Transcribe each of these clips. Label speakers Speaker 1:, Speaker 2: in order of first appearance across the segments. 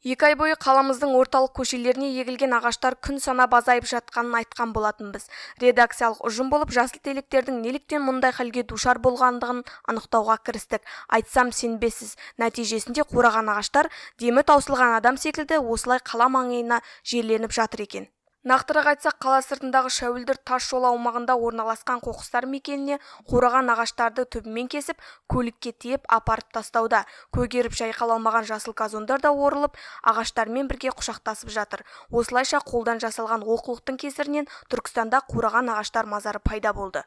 Speaker 1: 2 ай бойы қаламыздың орталық көшелеріне егілген ағаштар күн санап азайып жатқанын айтқан болатынбыз. Редакциялық ұжым болып жасыл телектердің неліктен мұндай халге душар болғандығын анықтауға кірістік. Айтсам, сенбессіз. Нәтижесінде қураған ағаштар демі таусылған адам секілді осылай қала маңайына жерленіп жатыр екен. Нақтырақ айтсақ, қала сыртындағы Шәуілдір тас жолы аумағында орналасқан қоқыстар мекеніне қураған ағаштарды түбімен кесіп, көлікке тиеп апарып тастауда. Көгеріп жайқала алмаған жасыл газондар да орылып, ағаштармен бірге құшақтасып жатыр. Осылайша қолдан жасалған олқылықтың кесірінен Түркістанда қураған ағаштар мазары пайда болды.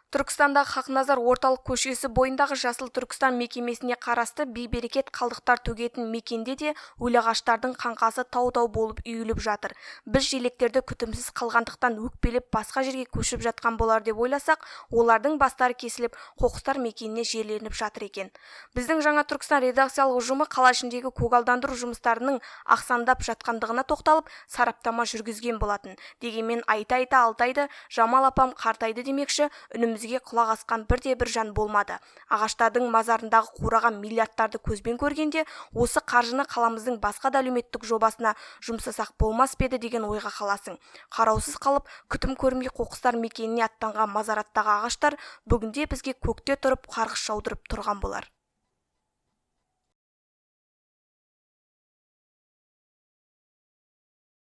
Speaker 1: Түркістандағы Хақназар орталық көшесі бойындағы «Жасыл Түркістан» мекемесіне қарасты бейберекет қалдықтар төгетін мекенде де өлі ағаштардың қаңқасы тау-тау болып үйіліп жатыр. Біз желектерді күтімсіз қалғандықтан өкпелеп, басқа жерге көшіп жатқан болар деп ойласақ, олардың бастары кесіліп, қоқыстар мекеніне жерленіп жатыр екен. Біздің «Жаңа Түркістан» редакциялық ұжымы қала ішіндегі көгалдандыру жұмыстарының ақсандап жатқандығына тоқталып, сараптама жүргізген болатын. Дегенмен айта-айта Алтайды, Жамал апам қартайды демекші, үнімізге құлақ асқан бірде-бір жан болмады. Ағаштардың мазарындағы қураған миллиардтарды көзбен көргенде, осы қаржыны қаламыздың басқа да әлеуметтік жобасына жұмсасақ болмас па еді деген ойға қаласың. Қараусыз қалып, күтім көрмей, қоқыстар мекеніне аттанған мазараттағы ағаштар бүгінде бізге көкте тұрып қарғыс жаудырып тұрған болар.